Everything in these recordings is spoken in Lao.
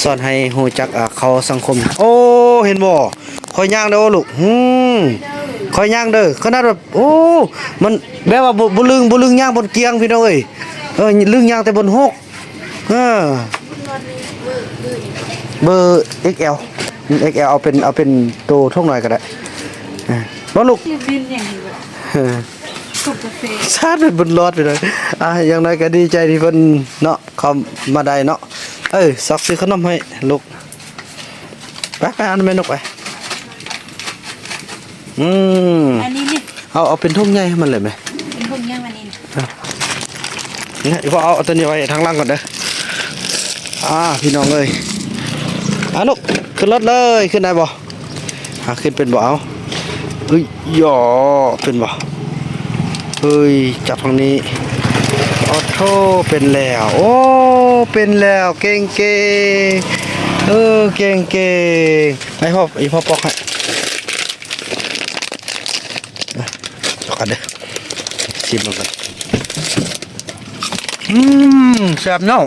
ສອນໃຫ້ຮູ້ຈັກ ອາ ເຂົ້າສັງຄົມ. ໂອ້ ເຫັນບໍ່? ຂ້ອຍຍ່າງເດີລູກ. ຫືມ ຂ້ອຍຍ່າງເດີ. ຂະໜາດແບບ ໂອ້ ມັນແບບວ່າບໍ່ ບໍ່ລຶ້ງ ບໍ່ລຶ້ງຍ່າງບົນກຽງ ພີ່ນ້ອງເອີຍ. ເອີ ລຶ້ງຍ່າງແຕ່ບົນຫົກ. ເອີ ເບີເອັກແອລ ເອັກແອລ ເອົາເປັນ ເອົາເປັນໂຕຖົງນ້ອຍກໍໄດ້. ເອີ ບໍ່ລູກ? ເອີ ຊາດເປັນບຸນລອດໄປເລີຍ. ອ່າ ຢ່າງໜ້ອຍກໍດີໃຈທີ່ເພິ່ນເນາະ ເຂົ້າມາໄດ້ເນາະ. ເອີ ຊອກຊື້ຂະໜົມໃຫ້ລູກ. ໄປ ໄປ ເອົານຳແມ່ນົກໄປ. ອືມ ອັນນີ້ນີ້ ເອົາ ເອົາເປັນຖົງໃຫຍ່ໃຫ້ມັນເລີຍແມະ. ເປັນຖົງໃຫຍ່ມານີ້. ນີ້ ອີ່ພໍ່ເອົາ ເອົາຕົວນີ້ໄວ້ທາງຫຼັງກ່ອນເດີ. ອ່າ ພີ່ນ້ອງເອີຍ ອາ ນົກ ຂຶ້ນລົດເລີຍ. ຂຶ້ນໄດ້ບໍ່? ຫາຂຶ້ນເປັນບໍ່? ເອົາ ເອີຍ ຍໍ ເປັນບໍ່? ເອີຍ ຈັບທາງນີ້. ໂອ້ໂທ້ ເປັນແລ້ວ. ໂອ້ ເປັນແລ້ວ. ເກັ່ງໆ ເອີ ເກັ່ງໆ. ໃຫ້ພໍ່ ອີ່ພໍ່ປອກໃຫ້. ເອົາ ເອົາເດີ ຊີມເບິ່ງກ່ອນ. ອືມ ແຊບເນາະ.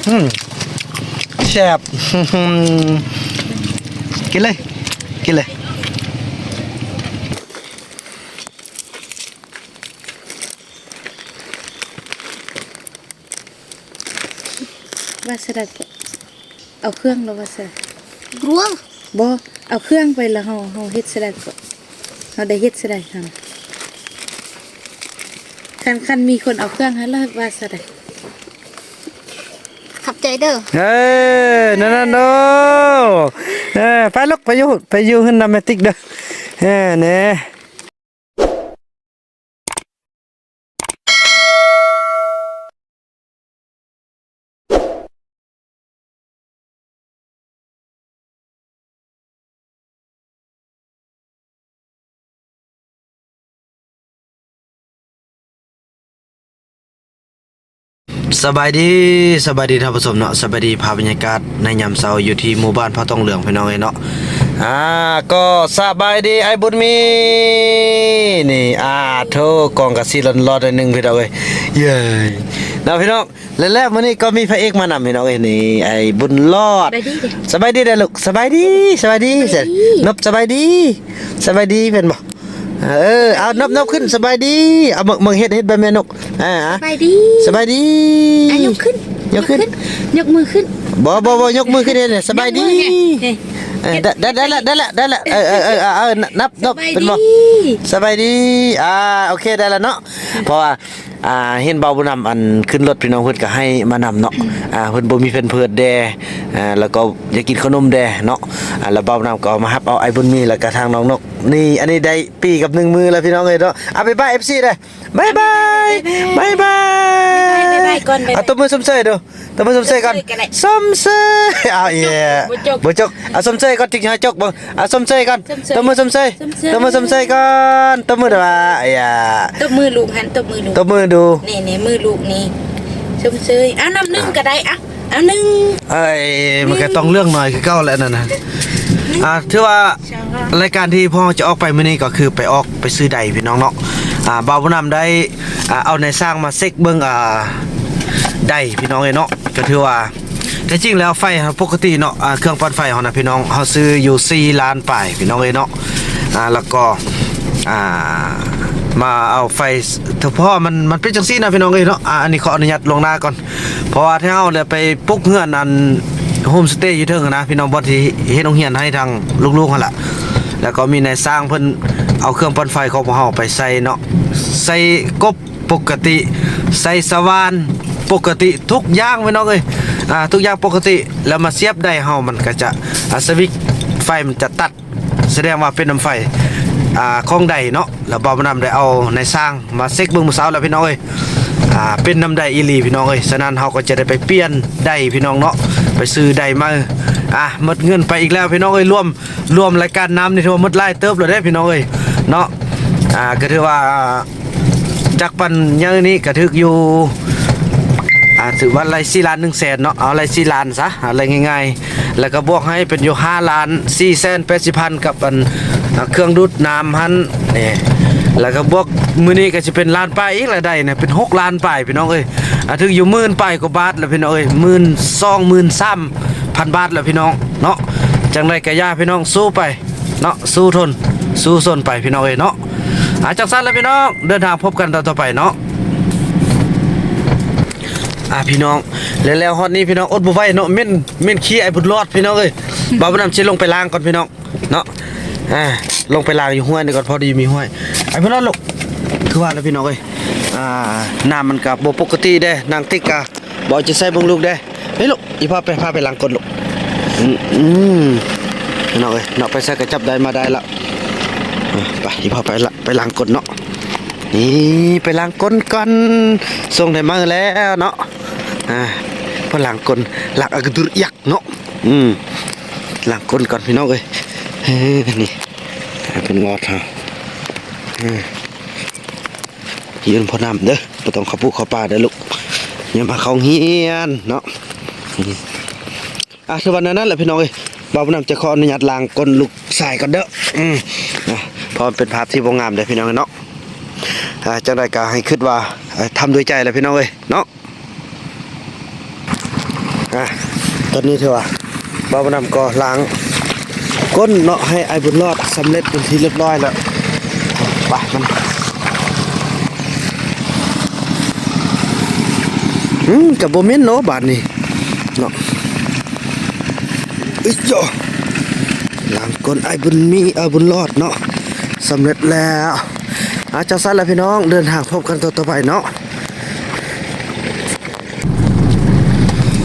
ອືມ ແຊບ. ກິນເລີຍ ກິນເລີຍ. ວ່າຊະໃດກໍ ເອົາເຄື່ອງແລ້ວວ່າຊະ ກວງ ບໍ່ ເອົາເຄື່ອງໄປແລ້ວເຮົາ ເຮົາເຮັດຊະໃດກໍ ເຮົາໄດ້ເຮັດຊະໃດຫັ້ນ. ຄັນ ຄັນມີຄົນເອົາເຄື່ອງໃຫ້ແລ້ວວ່າຊະໃດ. ຂອບໃຈເດີ. ເອີ ນັ້ນໆ ໂອ້ ເອີ ໄປລູກ ໄປຢູ່ ໄປຢູ່ເຮືອນນ້ຳແມ່ຕິກເດີ. ເອີ ແນ່. ສະບາຍດີ ສະບາຍດີທ່ານຜູ້ຊົມເນາະ. ສະບາຍດີ ພາບບັນຍາກາດໃນຍາມເຊົ້າຢູ່ທີ່ໝູ່ບ້ານຜາຕອງເຫຼືອງ ພີ່ນ້ອງເອີຍເນາະ. ອ່າ ກໍສະບາຍດີອ້າຍບຸນມີ. ນີ້ ອາໂທ ກ້ອງກະຊິຫຼອນໆ ໜ້ອຍໜຶ່ງ ພີ່ນ້ອງເອີຍ. ເຢ້ ເນາະ ພີ່ນ້ອງ. ແລະ ແລະ ມື້ນີ້ກໍມີພະເອກມານຳ ພີ່ນ້ອງເອີຍ. ນີ້ ອ້າຍບຸນຫຼອດ. ສະບາຍດີເດີ ສະບາຍດີເດີລູກ. ສະບາຍດີ ສະບາຍດີ. ສະບາຍດີ ນົບ ສະບາຍດີ ສະບາຍດີ ແມ່ນບໍ່? ເອີ ເອົາ ນົບ ນົບຂຶ້ນ ສະບາຍດີ. ເອົາ ເບິ່ງ ເບິ່ງ ເຮັດ ເຮັດແບບແມ່ນົກ. ອ່າ ສະບາຍດີ ສະບາຍດີ. ອ່ະ ຍົກຂຶ້ນ ຍົກຂຶ້ນ ຍົກຂຶ້ນ ຍົກມືຂຶ້ນ. ບໍ່ ບໍ່ ບໍ່ ຍົກມືຂຶ້ນເຮັດ ສະບາຍດີ. ຍົກມື ເອີ ໄດ້ ໄດ້ ໄດ້ລະ ໄດ້ລະ ໄດ້ລະ. ເອີ ເອີ ເອີ ເອີ ນັບ ນັບ ສະບາຍດີ ເປັນບໍ່? ສະບາຍດີ. ອ່າ ໂອເຄ ໄດ້ລະເນາະ. ເພາະວ່າ ອ່າ ເຫັນບ່າວບຸນນຳ ອັນ ຂຶ້ນລົດ ພີ່ນ້ອງ ເພິ່ນກໍໃຫ້ມານຳເນາະ. ອືມ ອ່າ ເພິ່ນບໍ່ມີແຜ່ນເພີດແດ່ ອ່າ ແລ້ວກໍຢາກກິນຂະໜົມແດ່ເນາະ. ອ່າ ແລ້ວບ່າວບຸນນຳກໍເອົາມາຮັບເອົາອ້າຍບຸນມີ ແລ້ວກໍທາງນ້ອງນົກ. ນີ້ ອັນນີ້ໄດ້ປີກັບໜຶ່ງມື້ແລ້ວ ພີ່ນ້ອງເອີຍເນາະ. ເອົາ ບາຍບາຍ ເອັຟຊີ ເດີ. ບາຍບາຍ ບາຍບາຍ ບາຍບາຍ ບາຍບາຍກ່ອນ ບາຍບາຍ. ເອົາ ຕົບມືຊົມເຊີຍດູ ຕົບມືຊົມເຊີຍກ່ອນ ຊົມເຊີຍ. ເອົາ ເອີ ບໍ່ຈົກ ບໍ່ຈົກ. ເອົາ ຊົມເຊີຍກ່ອນ ຈຶ່ງໃຫ້ຈົກເບິ່ງ. ເອົາ ຊົມເຊີຍກ່ອນ ຊົມເຊີຍ ຕົບມືຊົມເຊີຍ ຊົມເຊີຍ ຕົບມືຊົມເຊີຍກ່ອນ. ຕົບມືດູວ່າ ເອີ ຕົບມືລູກຫັ້ນ ຕົບມືດູ ຕົບມືດູ. ນີ້ ນີ້ ມືລູກນີ້ ຊົມເຊີຍ. ເອົາ ນັບໜຶ່ງກໍໄດ້ ເອົາ ເອົາ ໜຶ່ງ. ເອີຍ ມັນກໍຕ້ອງເລື່ອງໜ້ອຍຄືເກົ່າແຫຼະນັ້ນນະ. ອ່າ ຖືວ່າ ສອງ ລາຍການທີ່ພວກເຮົາຈະອອກໄປມື້ນີ້ກໍຄືໄປອອກ ໄປຊື້ໄດ ພີ່ນ້ອງເນາະ. ອ່າ ບ່າວບຸນນຳໄດ້ ອ່າ ເອົານາຍຊ່າງມາເຊັກເບິ່ງ ອ່າ ໄດ ພີ່ນ້ອງເອີຍເນາະ. ກໍຖືວ່າ ແທ້ຈິງແລ້ວໄຟປົກກະຕິເນາະ ອ່າ ເຄື່ອງປັ່ນໄຟເຮົານະ ພີ່ນ້ອງ ເຮົາຊື້ຢູ່ສີ່ລ້ານປາຍ ພີ່ນ້ອງເອີຍເນາະ. ອ່າ ແລ້ວກໍ ອ່າ ມາເອົາໄຟ ເພາະວ່າມັນ ມັນເປັນຈັ່ງຊີ້ນະ ພີ່ນ້ອງເອີຍເນາະ. ອ່າ ອັນນີ້ຂໍອະນຸຍາດລ່ວງໜ້າກ່ອນ ເພາະວ່າຖ້າເຮົາໄດ້ໄປປຸກເຮືອນ ອັນ ໂຮມສະເຕຢູ່ເທິງຫັ້ນນະ ພີ່ນ້ອງ ບ່ອນທີ່ເຮັດໂຮງຮຽນໃຫ້ທາງລູກໆຫັ້ນລະ ແລ້ວກໍມີນາຍຊ່າງເພິ່ນເອົາເຄື່ອງປັ່ນໄຟຂອງພວກເຮົາໄປໃສ່ເນາະ ໃສ່ກົບປົກກະຕິ ໃສ່ສະຫວ່ານປົກກະຕິ ທຸກຢ່າງ ພີ່ນ້ອງເອີຍ. ອ່າ ທຸກຢ່າງປົກກະຕິ ແລ້ວມາສຽບໄດເຮົາ ມັນກໍຈະ ອ່າ ສະວິດໄຟມັນຈະຕັດ ສະແດງວ່າເປັນນຳໄຟ ອ່າ ຂອງໄດເນາະ. ແລ້ວບ່າວບຸນນຳໄດ້ເອົານາຍຊ່າງມາເຊັກເບິ່ງມື້ເຊົ້າແລ້ວ ພີ່ນ້ອງເອີຍ. ອ່າ ເປັນນຳໄດອີ່ຫຼີ ພີ່ນ້ອງເອີຍ. ສະນັ້ນເຮົາກໍຈະໄດ້ໄປປ່ຽນໄດ ພີ່ນ້ອງເນາະ ໄປຊື້ໄດໃໝ່. ອ່າ ໝົດເງິນໄປອີກແລ້ວ ພີ່ນ້ອງເອີຍ. ລວມ ລວມລາຍການນ້ຳນີ້ຖືວ່າໝົດຫຼາຍເຕີບແລ້ວເດ້ ພີ່ນ້ອງເອີຍເນາະ. ອ່າ ກໍຖືວ່າ ຈັກປັ່ນໃຫຍ່ນີ້ກະຖືກຢູ່ ອ່າ ຖືວ່າໄລ່ສີ່ລ້ານໜຶ່ງແສນເນາະ ເອົາໄລ່ສີ່ລ້ານຊະ ເອົາໄລ່ງ່າຍໆ ແລ້ວກະບວກໃຫ້ເປັນຢູ່ຫ້າລ້ານສີ່ແສນແປດສິບພັນ ກັບອັນ ອ່າ ເຄື່ອງດູດນ້ຳຫັ້ນ ນີ້ ແລ້ວກໍບວກມື້ນີ້ກໍຊິເປັນລ້ານປາຍອີກລະ ໄດ້ນະ ເປັນຫົກລ້ານປາຍພີ່ນ້ອງເອີຍ. ອາ ຖືກຢູ່ໝື່ນປາຍກວ່າບາດລະພີ່ນ້ອງເອີຍ ໝື່ນສອງ ໝື່ນສາມພັນບາດລະພີ່ນ້ອງເນາະ. ຈັ່ງໃດກໍຢ່າພີ່ນ້ອງ ສູ້ໄປເນາະ ສູ້ທົນສູ້ຊົນໄປພີ່ນ້ອງເອີຍເນາະ. ອາ ຈັ່ງຊັ້ນລະພີ່ນ້ອງ ເດີນທາງພົບກັນຕອນຕໍ່ໄປເນາະ. ອາ ພີ່ນ້ອງ ແລ້ວ ແລ້ວຮອດນີ້ພີ່ນ້ອງ ອົດບໍ່ໄຫວເນາະ ເໝັນ ເໝັນຂີ້ອ້າຍບຸນຫຼອດພີ່ນ້ອງເອີຍ. ບ່າວບຸນນຳຊິລົງໄປລ້າງກ່ອນພີ່ນ້ອງ ເນາະ. ອາ ລົງໄປລ້າງຢູ່ຫ້ວຍນີ້ກ່ອນ ພໍດີມີຫ້ວຍ. ໄອ້ເພິ່ນລອດລູກ ຄືວ່າແຫຼະພີ່ນ້ອງເອີຍ ອາ ນ້ຳມັນກະບໍ່ປົກກະຕິເດ້ ນາງຕິກກະບໍ່ເອົາໃຈໃສ່ເບິ່ງລູກເດ້. ເຮີ້ຍລູກ ອີ່ພໍ່ໄປ ພາໄປລ້າງກົ້ນລູກ. ອືມ ອືມ ພີ່ນ້ອງເອີຍເນາະ ໄປໃສກະຈັບໄດ້ມາໄດ້ລະ. ອາ ໄປ ອີ່ພໍ່ໄປລະ ໄປລ້າງກົ້ນເນາະ. ນີ້ ໄປລ້າງກົ້ນກ່ອນ ສົ່ງໄດ້ມາແລ້ວເນາະ. ອາ ໄປລ້າງກົ້ນ ລ້າງອາກະດຸດຍັກເນາະ. ອືມ ລ້າງກົ້ນກ່ອນພີ່ນ້ອງເອີຍ. ເອີ ນີ້ ເພິ່ນງອດເຮົາ ເອີ ຢືນພໍນ້ຳເດີ ບໍ່ຕ້ອງເຂົ້າປູເຂົ້າປາເດີລູກ ຍາມມາເຂົ້າໂຮງຮຽນເນາະ. ອືມ ອາ ຄືວ່າແນວນັ້ນແຫຼະພີ່ນ້ອງເອີຍ ບ່າວບຸນນຳຈະຂໍອະນຸຍາດລ້າງກົ້ນລູກຊາຍກ່ອນເດີ. ອືມ ອາ ເພາະມັນເປັນພາບທີ່ບໍ່ງາມເດີພີ່ນ້ອງເນາະ. ອາ ຈັ່ງໃດກໍໃຫ້ຄິດວ່າ ເອີ ທຳດ້ວຍໃຈແຫຼະພີ່ນ້ອງເອີຍເນາະ. ອາ ຕອນນີ້ຖືວ່າບ່າວບຸນນຳກໍລ້າງກົ້ນເນາະ ໃຫ້ອ້າຍບຸນຫຼອດສຳເລັດເປັນທີ່ຮຽບຮ້ອຍແລ້ວ. ໄປ ມັນ ອືມ ກໍບໍ່ເໝັນເນາະບາດນີ້ເນາະ. ເອີຍ ລ້າງກົ້ນອ້າຍບຸນມີ ອ້າຍບຸນຫຼອດເນາະ ສຳເລັດແລ້ວ. ອາ ຈັ່ງຊັ້ນລະພີ່ນ້ອງ ເດີນທາງພົບກັນຕໍ່ໄປເນາະ.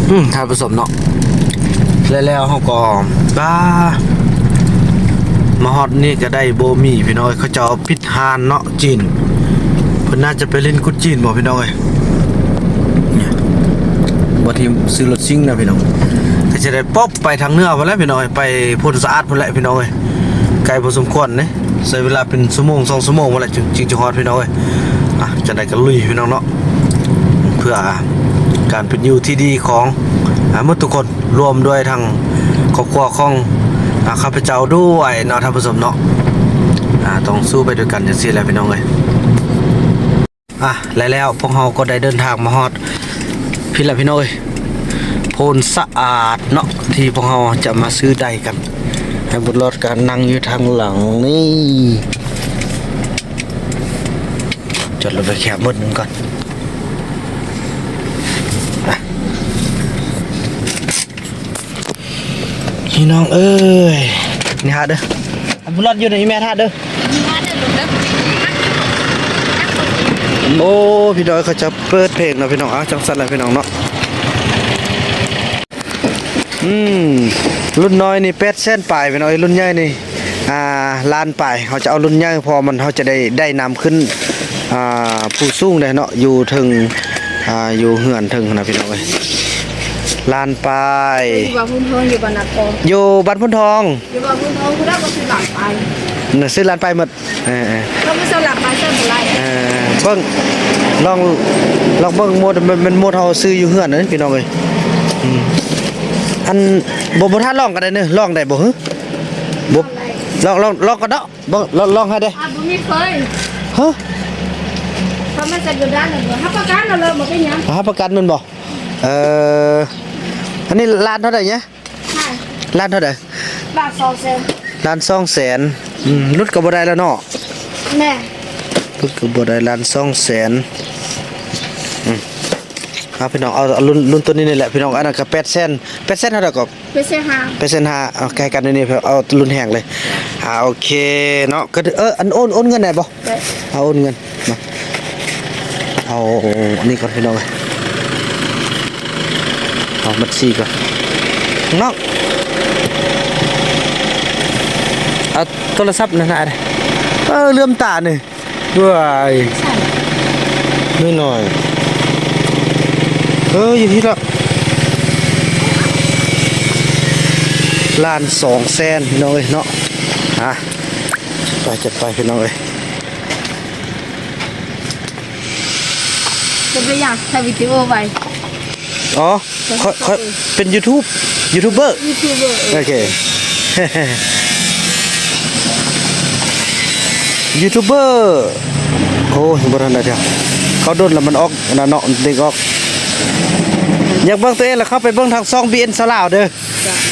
ອືມ ທ່ານຜູ້ຊົມເນາະ ແລ້ວ ແລ້ວເຮົາກໍ ບາ ມາຮອດນີ້ກໍໄດ້ບໍໝີ່ພີ່ນ້ອງເອີຍ ເຂົາເຈົ້າປິດຮ້ານເນາະ ຈີນ ເພິ່ນໜ້າຈະໄປຫຼິ້ນກຸດຈີນບໍພີ່ນ້ອງເອີຍ. ນີ້ ບ່ອນທີ່ຊື້ລົດຊິງນະພີ່ນ້ອງ ກໍຈະໄດ້ປົບໄປທາງເໜືອພຸ້ນແຫຼະພີ່ນ້ອງເອີຍ ໄປໂພນສະອາດພຸ້ນແຫຼະພີ່ນ້ອງເອີຍ ໄກພໍສົມຄວນເດ້. ໃຊ້ເວລາເປັນຊົ່ວໂມງສອງຊົ່ວໂມງພຸ້ນແຫຼະ ຈຶ່ງ ຈຶ່ງຈະຮອດພີ່ນ້ອງເອີຍ. ອາ ຈັ່ງໃດກໍລຸຍພີ່ນ້ອງເນາະ ເພື່ອການເປັນຢູ່ທີ່ດີຂອງ ອາ ໝົດທຸກຄົນ ລວມດ້ວຍທັງຄອບຄົວຂອງ ອາ ຂ້າພະເຈົ້າດ້ວຍເນາະ ທ່ານຜູ້ຊົມເນາະ. ອາ ຕ້ອງສູ້ໄປດ້ວຍກັນຈັ່ງຊີ້ແຫຼະພີ່ນ້ອງເອີຍ. ອາ ແລະແລ້ວພວກເຮົາກໍໄດ້ເດີນທາງມາຮອດພີ້ແຫຼະພີ່ນ້ອງເອີຍ ໂພນສະອາດເນາະ ທີ່ພວກເຮົາຈະມາຊື້ໄດກັນ. ໃຫ້ບຸນຫຼອດກະນັ່ງຢູ່ທາງຫຼັງນີ້ ຈອດລົດໄປແຄບໝົດໜຶ່ງກ່ອນ. ພີ່ນ້ອງເອີຍ ນີ້ຫາເດີ ບຸນຫຼອດຢູ່ໃນອີ່ແມ່ຖ້າເດີ. ໂອ້ ພີ່ນ້ອງເຂົາຈະເປີດເພງເນາະພີ່ນ້ອງ. ເອົາ ຈັ່ງຊັ້ນແຫຼະພີ່ນ້ອງເນາະ. ອືມ ລຸ້ນນ້ອຍນີ້ແປດແສນປາຍພີ່ນ້ອງເອີຍ ລຸ້ນໃຫຍ່ນີ້ ອ່າ ລ້ານປາຍ. ເຮົາຈະເອົາລຸ້ນໃຫຍ່ ເພາະວ່າມັນ ເຮົາຈະໄດ້ ໄດ້ນຳຂຶ້ນ ອ່າ ພູສູງເດ້ເນາະ ຢູ່ເທິງ ອ່າ ຢູ່ເຮືອນເທິງຫັ້ນນະພີ່ນ້ອງເອີຍ. ລ້ານປາຍ ຢູ່ບ້ານໂພນທອງ ຢູ່ບ້ານນາກອງ ຢູ່ບ້ານໂພນທອງ ຢູ່ບ້ານໂພນທອງ ຜູ້ໃດກໍຊື້ລ້ານປາຍ ນະ ຊື້ລ້ານປາຍໝົດ. ເອີໆ ເຮົາບໍ່ຊື້ລ້ານປາຍ ຊື້ບໍ່ຫຼາຍ. ເອີ ເບິ່ງ ລອງ ລອງເບິ່ງໝົດ ແມ່ນ ແມ່ນໝົດເຮົາຊື້ຢູ່ເຮືອນເດ້ພີ່ນ້ອງເອີຍ. ອືມ ອັນ ບໍ່ ບໍ່ ຖ້າລອງກໍໄດ້ເນີ ລອງໄດ້ບໍ່? ບໍ່ ລອງໄດ້ ລອງ ລອງ ລອງກ່ອນເນາະ. ເບິ່ງ ລອງ ລອງໃຫ້ເດ້. ອ່າ ບໍ່ມີເຄີຍ ຮະ ເຂົາມາໃສ່ກະດານແລ້ວບໍ່ ຮັບປະກັນເອົາເລີຍ ບໍ່ເປັນຫຍັງ. ຮັບປະກັນແມ່ນບໍ່? ເອີ ອັນນີ້ລ້ານເທົ່າໃດເນຍ? ລ້ານເທົ່າໃດ? ລ້ານສອງແສນ. ລ້ານສອງແສນ. ອືມ ຫຼຸດກໍບໍ່ໄດ້ແລ້ວເນາະ. ແມ່ນ ຫຼຸດກໍບໍ່ໄດ້ ລ້ານສອງແສນ. ອືມ ເອົາພີ່ນ້ອງ ເອົາ ເອົາລຸ້ນ ລຸ້ນໂຕນີ້ນີ້ແຫຼະພີ່ນ້ອງ. ອັນນັ້ນກໍແປດແສນ ແປດແສນເທົ່າໃດກໍ? ແປດແສນຫ້າ ແປດແສນຫ້າ. ເອົາໃກ້ກັນນີ້ ເອົາລຸ້ນແຮງເລີຍ. ອ່າ ໂອເຄເນາະ ກໍ ເອີ ອັນໂອນ ໂອນເງິນໄດ້ບໍ່? ໄດ້ ເອົາໂອນເງິນມາ. ເອົາອັນນີ້ກ່ອນພີ່ນ້ອງເອີຍ ເອົາບັນຊີກ່ອນເນາະ. ເອົາໂທລະສັບນັ້ນນະ ເອີ ເຫຼື້ອມຕານີ້. ເອີຍ ນ້ອຍໆ ເອີ ຢູ່ທີ່ລະ ລ້ານສອງແສນພີ່ນ້ອງເອີຍເນາະ. ອ່ະ ໄປ ຈັດໄປພີ່ນ້ອງເອີຍ. ເປັນຫຍັງ ຖ່າຍວິດີໂອໄວ້? ອໍ ຂ້ອຍ ຂ້ອຍເປັນຢູທູບ ຢູທູບເບີ ຢູທູບເບີ ເອີ ໂອເຄ. ຢູທູບເບີ ໂອ້ຍ ບໍ່ທັນໄດ້ເທື່ອ ເຂົ້າດົນແລ້ວມັນອອກອັນນັ້ນເນາະ ມັນເດ້ງອອກ. ຢາກເບິ່ງຕົວເອງລະເຂົ້າໄປເບິ່ງທາງຊ່ອງ ບີເອັນ ຊາວລາວເດີ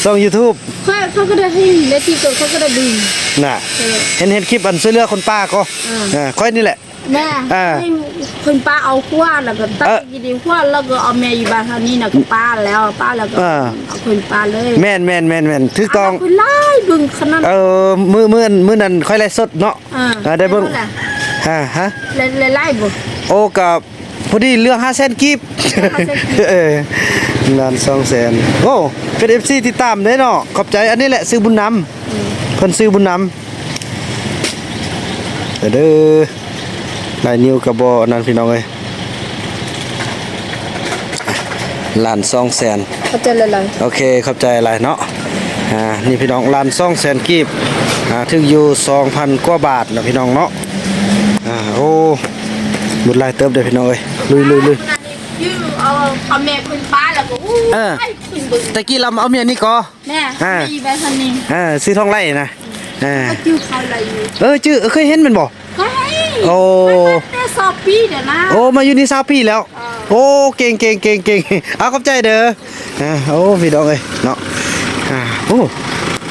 ຊ່ອງຢູທູບ. ຂ້ອຍ ຂ້ອຍກໍໄດ້ເຫັນໃນຕິກຕັອກ ຂ້ອຍກໍໄດ້ເບິ່ງນະ ເອີ ເຫັນ ເຫັນຄລິບອັນຊ່ວຍເຫຼືອຄົນປ່າກໍ ເອີ ເອີ ຂ້ອຍນີ້ແຫຼະ ແມ່ ເອີ ຄົນປ່າເອົາຂົວ ແລ້ວກໍຕັກ ເອີ ຢູ່ໃນຂົວ ແລ້ວກໍເອົາແມ່ຢູ່ບ້ານເຮົານີ້ນະ ກໍປາແລ້ວ ປາແລ້ວກໍ ເອີ ເອົາຂຶ້ນປ່າເລີຍ. ແມ່ນໆໆໆ ຖືກຕ້ອງ ເອົາຂຶ້ນຫຼາຍເບິ່ງຂະໜາດ ເອີ ມື້ ມື້ ມື້ນັ້ນຂ້ອຍໄລຟ໌ສົດເນາະ ເອີ ເອີ ໄດ້ເບິ່ງ ແລ້ວ ຮະ ຮະ ຫຼາຍ ຫຼາຍ ຫຼາຍບໍ່? ໂອ້ ກໍພໍດີເຫຼືອຫ້າແສນກີບ ເຫຼືອຫ້າແສນກີບ ເອີ ລ້ານສອງແສນ. ໂອ້ ເປັນເອັຟຊີຕິດຕາມເດ້ເນາະ ຂອບໃຈ. ອັນນີ້ແຫຼະຊື່ບຸນນຳ ອືມ ເພິ່ນຊື່ບຸນນຳ ເດີ ຫຼາຍນິ້ວກໍບໍ່ອັນນັ້ນ ພີ່ນ້ອງເອີຍ. ລ້ານສອງແສນ ຂອບໃຈຫຼາຍໆ. ໂອເຄ ຂອບໃຈຫຼາຍເນາະ. ອ່າ ນີ້ພີ່ນ້ອງ ລ້ານສອງແສນກີບ ອ່າ ຖືກຢູ່ສອງພັນກວ່າບາດເນາະ ພີ່ນ້ອງເນາະ. ອ່າ ໂອ້ ໝົດຫຼາຍເຕີບເດ້ ພີ່ນ້ອງເອີຍ. ລຸຍໆໆ ເອົາ ເອົາແມ່ຂຶ້ນປ່າແລ້ວກໍ ໂອ້ຍ ເອີ ຂຶ້ນເບິ່ງ ແຕ່ກີ້ລຳເອົາເມຍນີ້ກໍ ແມ່ ອ່າ ມີແບບນີ້ ເອີ ຊື່ທອງໄຫຼນະ ເອີ ຈື່ເຂົາໄດ້ຢູ່ ເອີ ຈື່ ເອີ ເຄີຍເຫັນແມ່ນບໍ່? ເຄີຍ ໂອ້ ມາແຕ່ຊາວປີແລ້ວນະ ໂອ້ ມາຢູ່ນີ້ຊາວປີແລ້ວ ເອີ ໂອ້ ເກັ່ງໆໆໆ ເອົາ ຂອບໃຈເດີ. ອ່າ ໂອ້ ພີ່ນ້ອງເອີຍເນາະ ອ່າ ໂອ້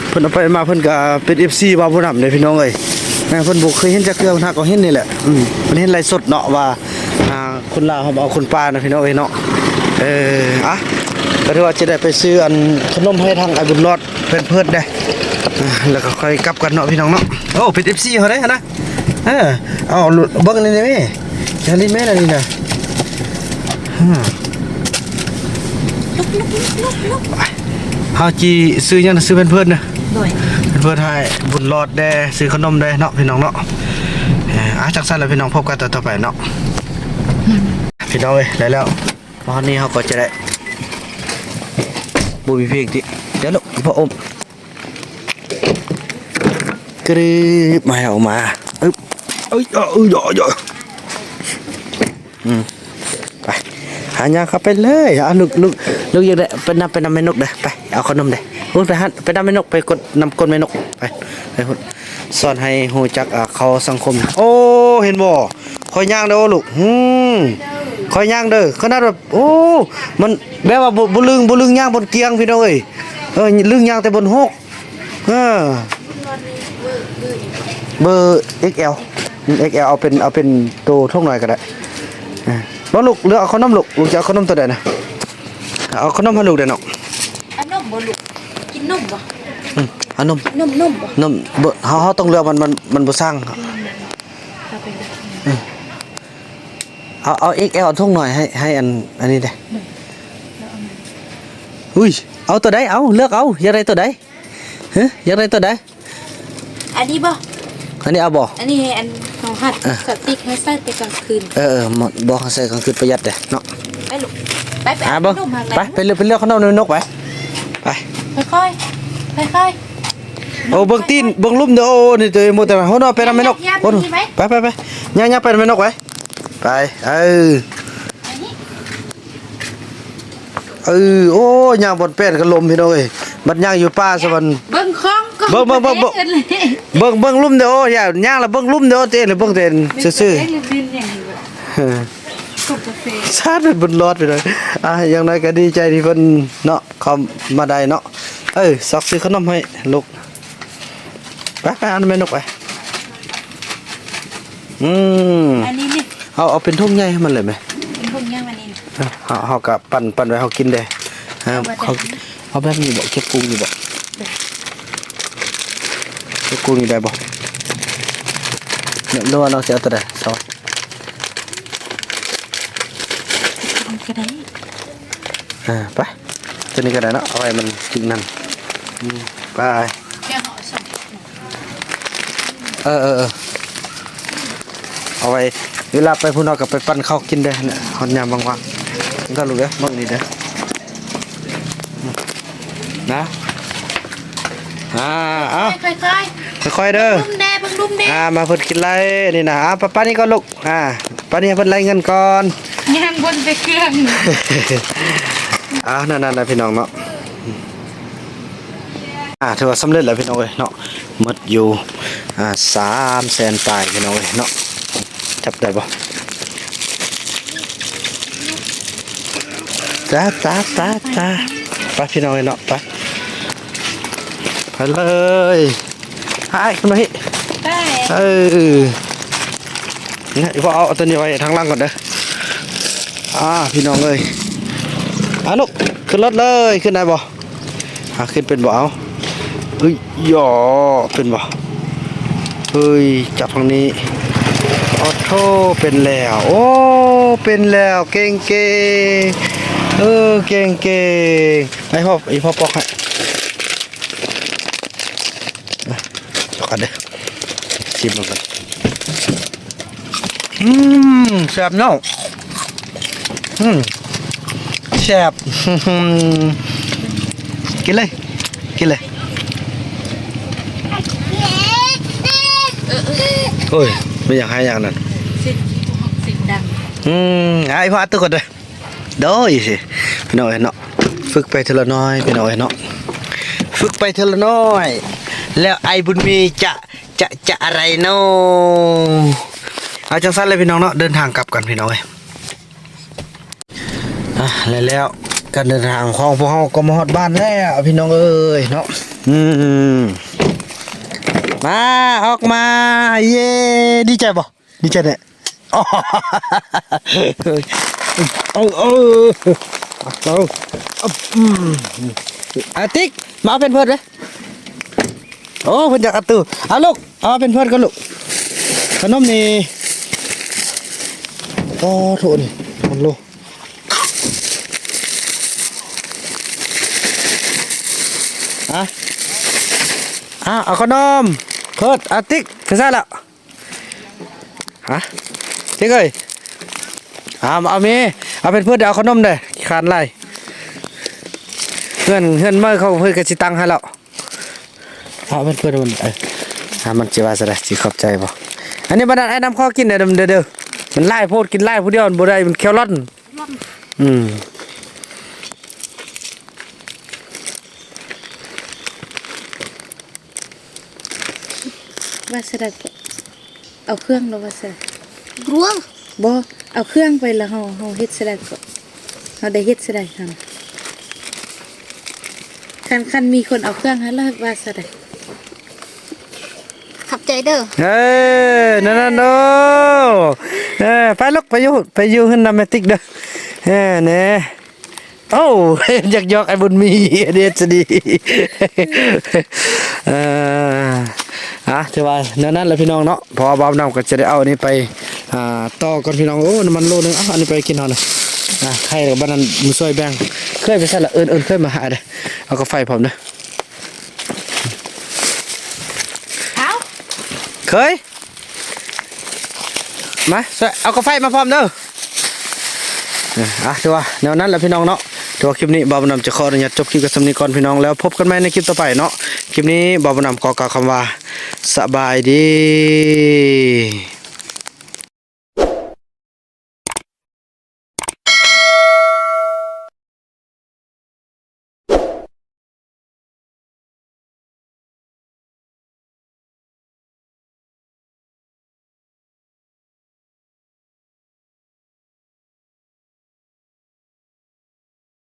ເພິ່ນເອົາໄປມາ ເພິ່ນກໍເປັນເອັຟຊີບ່າວບຸນນຳເດ້ ພີ່ນ້ອງເອີຍ. ອ່າ ເພິ່ນບໍ່ເຄີຍເຫັນຈັກເທື່ອ ເພິ່ນຫາກໍເຫັນນີ້ແຫຼະ ອືມ ເພິ່ນເຫັນໄລຟ໌ສົດເນາະວ່າ ອ່າ ຄົນລາວເຮົາມາເອົາຄົນປ່ານະ ພີ່ນ້ອງເອີຍເນາະ. ເອີ ອ່ະ ກໍຖືວ່າຈະໄດ້ໄປຊື້ອັນຂະໜົມໃຫ້ທາງອ້າຍບຸນຫຼອດ ເພິ່ນເພີດເດ້ ອ່າ ແລ້ວກໍຄ່ອຍກັບກັນເນາະ ພີ່ນ້ອງເນາະ. ໂອ້ ເປັນເອັຟຊີເຮົາເດ້ຫັ້ນນະ ເອີ ເອົາເບິ່ງນີ້ແມ່ ຢ່າຫຼິ້ນແມ່ນອັນນີ້ນະ ອືມ ເຮົາຊິຊື້ຫຍັງນະ ຊື້ແພມເພີດນະ ໂດຍ ແພມເພີດໃຫ້ບຸນຫຼອດແດ່ ຊື້ຂະໜົມແດ່ເນາະ ພີ່ນ້ອງເນາະ. ເອີ ອ່າ ຈັ່ງຊັ້ນລະ ພີ່ນ້ອງ ພົບກັນຕອນຕໍ່ໄປເນາະ ພີ່ນ້ອງເອີຍ. ໄດ້ແລ້ວ ມາຮອດນີ້ເຮົາກໍຈະໄດ້ ບໍ່ມີເພງຕິ ດຽວລູກ ພໍ່ອົມ ກະດຶບ ມາ ເອົາມາ ອຶບ ເອີຍ ເອີຍ ອືມ ໄປ ຫາຍ່າງເຂົ້າໄປເລີຍ. ອ່າ ລູກ ລູກ ລູກຢາກໄດ້ ໄປນຳ ໄປນຳແມ່ນົກເດີ ໄປ ເອົາຂະໜົມເດີ ພຸ້ນ ໄປຫັ້ນ ໄປນຳແມ່ນົກ ໄປກົດນຳກົ້ນແມ່ນົກ ໄປ ໄປພຸ້ນ. ສອນໃຫ້ຮູ້ຈັກ ອ່າ ເຂົ້າສັງຄົມ. ໂອ້ ເຫັນບໍ່? ຂ້ອຍຍ່າງເດີລູກ. ຫືມ ຂ້ອຍຍ່າງເດີ. ຂະໜາດແບບ ໂອ້ ມັນແບບວ່າບໍ່ ບໍ່ລຶ້ງ ບໍ່ລຶ້ງຍ່າງບົນກຽງ ພີ່ນ້ອງເອີຍ. ເອີ ລຶ້ງຍ່າງແຕ່ບົນຫົກ. ເອີ ເບີເອັກແອລ ເອັກແອລ ເອົາເປັນ ເອົາເປັນໂຕຖົງໜ້ອຍກໍໄດ້. ເອີ ບໍ່ລູກ ເລືອກເອົາຂະໜົມລູກ. ລູກຈະເອົາຂະໜົມໂຕໃດນະ? ເອົາຂະໜົມໃຫ້ລູກໄດ້ເນາະ. ເອົານົມບໍ່ລູກ? ກິນນົມບໍ່? ອືມ ເອົານົມ ນົມ ນົມບໍ່? ນົມ ບໍ່ ເຮົາ ເຮົາຕ້ອງເລືອກ ມັນ ມັນ ມັນບໍ່ສ້າງ. ອືມ ເອົາໄປເລີຍ. ອືມ ເອົາ ເອົາເອັກແອລຖົງໜ້ອຍ ໃຫ້ ໃຫ້ອັນ ອັນນີ້ເດ້. ອຸ້ຍ ເອົາໂຕໃດ? ເອົາ ເລືອກເອົາ ຢາກໄດ້ໂຕໃດ? ຮະ ຢາກໄດ້ໂຕໃດ? ອັນນີ້ບໍ່? ອັນນີ້ເອົາບໍ່? ອັນນີ້ໃຫ້ອັນເຮົາຮັດ ເອີ ສະຕິກໃຫ້ໃສ່ແຕ່ກາງຄືນ. ເອີ ເອີ ບໍ່ ໃສ່ກາງຄືນປະຢັດເດ້ເນາະ. ໄປລູກ ໄປ ໄປ ອ່າ ເອົາ ເບິ່ງ ໄປ ໄປເລືອກ ໄປເລືອກຂະໜົມໃຫ້ແມ່ນົກໄປ. ໄປ ຄ່ອຍໆ ຄ່ອຍໆ. ໂອ້ ເບິ່ງຕີນ ເບິ່ງລຸ່ມເດີ. ໂອ້ ນີ້ໂຕເອງໝົດແຕ່ ໂຫ ເນາະ ໄປນຳແມ່ນົກ. ໂອ້ ໄປ ໄປ ໄປ ຍ່າງໆ ໄປນຳແມ່ນົກໄປ. ໄປ ເອີ ອັນນີ້ ເອີ ໂອ້ ຍ່າງບ່ອນແປ້ນກໍລົມ ພີ່ນ້ອງເອີຍ. ບັດຍ່າງຢູ່ປ່າສະຫວັນ ເບິ່ງຂອງກ່ອນ ເບິ່ງ ເບິ່ງ ເບິ່ງ ເບິ່ງ ເບິ່ງ ເບິ່ງລຸ່ມເດີ. ໂອ້ ຢ່າຍ່າງລະເບິ່ງລຸ່ມເດີ ເຕະລະເບິ່ງແຕ່ຊື່ໆ. ເອີ ຊາດເປັນບຸນລອດ ພີ່ນ້ອງ. ອ່າ ຢ່າງໜ້ອຍກໍດີໃຈທີ່ເພິ່ນເນາະ ເຂົ້າມາໄດ້ເນາະ. ເອີ ຊອກຊື້ຂະໜົມໃຫ້ລູກ. ໄປ ໄປ ເອົາແມ່ນົກໄປ. ອືມ ອັນນີ້ນີ້ ເອົາ ເອົາເປັນຖົງໃຫຍ່ໃຫ້ມັນເລີຍແມະ. ເປັນຖົງໃຫຍ່ອັນນີ້. ເອີ ເຮົາ ເຮົາກໍປັ່ນ ປັ່ນໄວ້ເຮົາກິນເດ້. ເອົາ ເອົາແບບນີ້ບໍ່? ເກັບກຸ້ງນີ້ບໍ່? ເກັບກຸ້ງນີ້ໄດ້ບໍ່? ຫຼືວ່ານ້ອງຊິເອົາໂຕໃດ? ຊອດ ກໍໄດ້. ອ່າ ໄປ ໂຕນີ້ກໍໄດ້ເນາະ ເອົາໄວ້ມັນກິນນັ້ນ. ອືມ ໄປ. ເອີ ເອີ ເອີ ເອົາໄວ້ເວລາໄປພຸ້ນເຮົາກໍໄປປັ່ນເຂົ້າກິນເດ້. ຮອດຍາມວ່າງໆ ກໍລູກເດີ ເບິ່ງນີ້ເດີ ນະ. ອ່າ ເອົາ ຄ່ອຍໆ ຄ່ອຍໆເດີ. ເບິ່ງລຸ່ມແດ່ ເບິ່ງລຸ່ມແດ່. ອ່າ ມາເພິ່ນກິນໄລ່ນີ້ນະ. ອ່າ ປະ ປະນີ້ກ່ອນລູກ. ອ່າ ປານນີ້ໃຫ້ເພິ່ນໄລ່ເງິນກ່ອນ ຍ່າງວົນແຕ່ເຄື່ອງ. ອ່າ ນັ້ນໆ ພີ່ນ້ອງເນາະ. ອ່າ ຖືວ່າສຳເລັດແລ້ວ ພີ່ນ້ອງເອີຍເນາະ. ໝົດຢູ່ ອ່າ ສາມແສນປາຍພີ່ນ້ອງເອີຍເນາະ. ຈັບໄດ້ບໍ່? ຕາ ຕາ ຕາ ຕາ. ໄປພີ່ນ້ອງເອີຍເນາະ ໄປ ໄປເລີຍ. ໄປ ຂຶ້ນມາພີ້ ໄປ. ເອີ ນີ້ ອີ່ພໍ່ເອົາ ເອົາຕົວນີ້ໄວ້ທາງຫຼັງກ່ອນເດີ. ອ່າ ພີ່ນ້ອງເອີຍ ອ່າ ລູກ ຂຶ້ນລົດເລີຍ. ຂຶ້ນໄດ້ບໍ່? ອ່າ ຂຶ້ນເປັນບໍ່? ເອົາ ເອີຍ ຍໍ ເປັນບໍ່? ເອີຍ ຈັບທາງນີ້. ໂອ້ໂທ້ ເປັນແລ້ວ. ໂອ້ ເປັນແລ້ວ. ເກັ່ງໆ ເອີ ເກັ່ງໆ. ໃຫ້ພໍ່ ອີ່ພໍ່ປອກໃຫ້. ອ່ະ ເອົາກ່ອນເດີ ຊີມເບິ່ງກ່ອນ. ອືມ ແຊບເນາະ. ອືມ ແຊບ. ກິນເລີຍ ກິນເລີຍ. ໂອ້ຍ ແມ່ນຫຍັງ ໃຫ້ຫຍັງນັ້ນ? ເສຍງ ເສຍງດັງ. ອືມ ໃຫ້ພໍ່ອາຕຸກ່ອນເດີ. ໂດຍຊິ ພີ່ນ້ອງເອີຍເນາະ ຝຶກໄປເທື່ອລະໜ້ອຍ ພີ່ນ້ອງເອີຍເນາະ ຝຶກໄປເທື່ອລະໜ້ອຍ ແລ້ວອ້າຍບຸນມີຈະ ຈະ ຈະອະໄລເນາະ. ເອົາ ຈັ່ງຊັ້ນແຫຼະພີ່ນ້ອງເນາະ ເດີນທາງກັບກັນພີ່ນ້ອງເອີຍ. ອ່າ ແລ້ວ ແລ້ວການເດີນທາງຂອງພວກເຮົາກໍມາຮອດບ້ານແລ້ວພີ່ນ້ອງເອີຍເນາະ. ອືມ ມາ ອອກມາ ເຢ້ ດີໃຈບໍ່? ດີໃຈແດ່. ເອົາ ເອົາ ເອົາ ອືມ ອາຕິກ ມາເອົາແພມເພີດເດ້. ໂອ້ ເພິ່ນຢາກອາຕູ. ເອົາລູກ ເອົາແພມເພີດກ່ອນລູກ. ຂະໜົມນີ້ ໂອ້ໂທ້ ນີ້ ມັນໂລ ອະ ອະ ເອົາຂະໜົມ ເພີດ ອາຕິກ ໄປໃສລະ? ຮະ ຕິກເອີຍ ອາ ເອົາແມ່ ເອົາແພມເພີດ ເອົາຂະໜົມເດີ້ ຂີ້ຄ້ານຫຼາຍ. ເຮືອນ ເຮືອນໃໝ່ເຂົາເພິ່ນກໍຊິຕັ້ງໃຫ້ແລ້ວ. ເອົາແພມເພີດມັນ ເອີ ອາ ມັນຊິວ່າຊັ້ນໃດ ຊິຂອບໃຈບໍ່? ອັນນີ້ບັນດາອ້າຍນຳຂໍກິນເດີ້ ເດີ້ ເດີ້ ມັນຫຼາຍໂພດ ກິນຫຼາຍຜູ້ດຽວມັນບໍ່ໄດ້ ມັນແຂ້ວລ່ອນ. ອືມ ວ່າຊັ້ນໃດ ເອົາເຄື່ອງແລ້ວວ່າຊັ້ນ ກວງ ບໍ່ ເອົາເຄື່ອງໄປແລ້ວເຮົາ ເຮົາເຮັດຊັ້ນໃດກໍ ເຮົາໄດ້ເຮັດຊັ້ນໃດຫັ້ນ ຄັນ ຄັນມີຄົນເອົາເຄື່ອງໃຫ້ແລ້ວວ່າຊັ້ນໃດ. ຂອບໃຈເດີ້. ເອີ ນັ້ນໆ ໂອ້ ເອີ ໄປລູກ ໄປຢູ່ ໄປຢູ່ເຮືອນນຳແມ່ຕິກເດີ້. ເອີ ແນ່ ໂອ້ ຢາກຢອກໄອ້ບຸນມີ ເຮັດຊະດີ. ເອີ ອ່າ ຖືວ່າແນວນັ້ນແຫຼະພີ່ນ້ອງເນາະ ເພາະວ່າບ່າວນຳກໍຈະໄດ້ເອົາອັນນີ້ໄປ ອ່າ ຕໍ່ກ່ອນພີ່ນ້ອງ. ໂອ້ ນ້ຳມັນໂລໜຶ່ງ ເອົາອັນນີ້ໄປກິນເຮົານະ. ອ່າ ໄຂ່ແລ້ວກໍບັດນັ້ນມາຊ່ວຍແບ່ງ ເຄີຍໄປໃສລະ ເອີ້ນ ເອີ້ນເຄີຍມາຫາເດີ້ ເອົາກາໄຟພ້ອມເດີ້. ເອົາ ເຄີຍ ມາ ຊ່ວຍເອົາກາໄຟມາພ້ອມເດີ້. ອ່າ ຖືວ່າແນວນັ້ນແຫຼະພີ່ນ້ອງເນາະ ຖືວ່າຄລິບນີ້ບ່າວບຸນນຳຈະຂໍອະນຸຍາດຈົບຄລິບກັນສ່ຳນີ້ກ່ອນພີ່ນ້ອງ ແລ້ວພົບກັນໃໝ່ໃນຄລິບຕໍ່ໄປເນາະ. ຄລິບນີ້ບ່າວບຸນນຳຂໍກ່າວຄຳວ່າ ສະບາຍດີ.